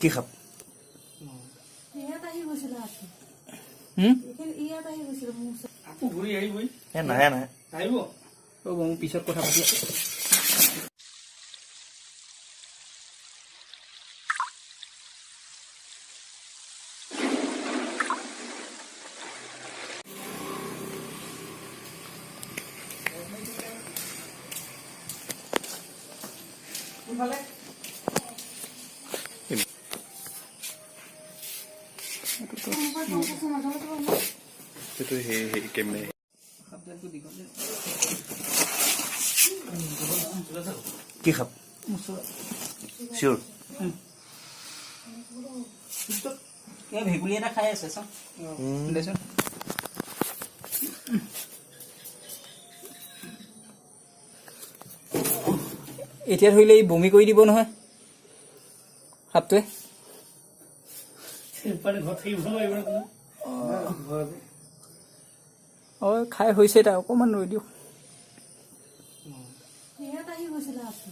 কি সাপ? ইয়াত আহি গৈছিলে আকৌ। হুম? এইখিনি ইয়াত আহি গৈছিলে মোৰ ওচৰত। আকৌ ঘূৰি আহিবই। এ নাহে নাহে। আহিব। ৰ'ব, মই পিছত কথা পাতি আছোঁ। কোনফালে? কোনোবা গম পাইছে নাজানো তো মই। সেইটো সেই সেই কেমেৰা। সাপডালটো দীঘল যে। কি সাপ? চিয়'ৰ? কিবা ভেকুলী এটা খাই আছে, চাওঁ দেচোন। এতিয়া ধৰিলে ই বমি কৰি দিব নহয় সাপটোৱে। পানী ঘৰত থাকিব নোৱাৰিব নহয় কোনো। ঘৰতে। অঁ, খাই হৈছে তাই, অকণমান ৰৈ দিয়ক। ইয়াত আহি গৈছিলে আকৌ।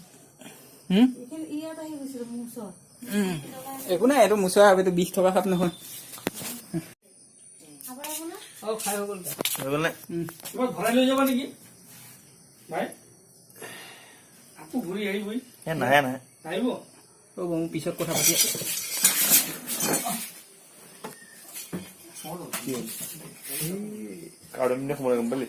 হুম? এইখিনি ইয়াত আহি গৈছিলে মোৰ ওচৰত। একো নাই, এইটো মোচোৰা সাপ, এইটো বিষ থকা সাপ নহয়। খাব লাগিব না? অঁ, খাই হৈ গ'ল। হৈ গ'ল নে? তোমাক ভৰাই লৈ যাবা নেকি ভাই? আকৌ ঘূৰি আহিবই। এ নাহে নাহে। আহিব। ৰ'ব, মই পিছত কথা পাতি আছোঁ। কি হ'ল? কাৰ্ডমিনে সোমালে, গম পালি?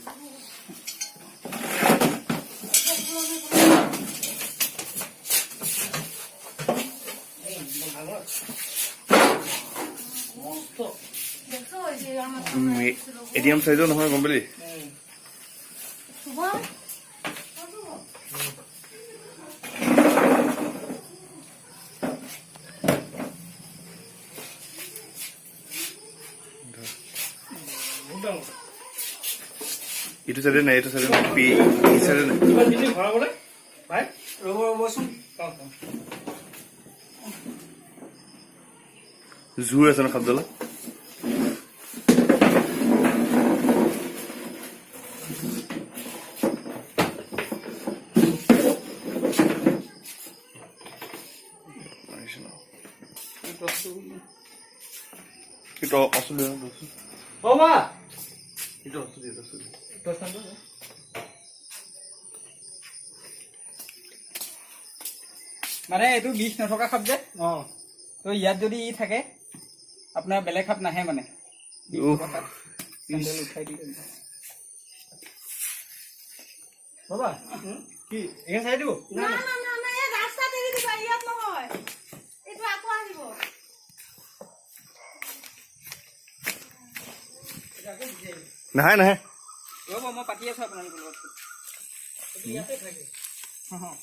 দেখছো ওই যে আমাৰ এটিএম চাইজৰ নহয়, গম পালি? শুভম। বহুত ডাঙৰ। এইটো চাইডে নাই, এইটো চাইডে নাই, পি এই চাইডে নাই। কিবা দিলি ভৰাবলৈ ভাই? ৰ'ব ৰ'বচোন। অঁ অঁ। জোৰ আছে ন সাপডালত? মাৰিছে ন? এইটো আচল। অ বা। এইটো আচল, এইটো আচল। মানে এইটো বিষ নথকা সাপ যে। অঁ। তো ইয়াত যদি ই থাকে, আপোনাৰ বেলেগ সাপ নাহে মানে। উফ। চেণ্ডেল উঠাই দি। বাবা, কি এইখন চাই দিব? না না না না, এই ৰাস্তাত এৰি দিবা, ইয়াত নহয়। এইটো আকৌ আহিব। নাহে নাহে। ৰ'ব, মই পাতি আছোঁ আপোনালোকৰ লগত। ইয়াতে থাকে। অঁ।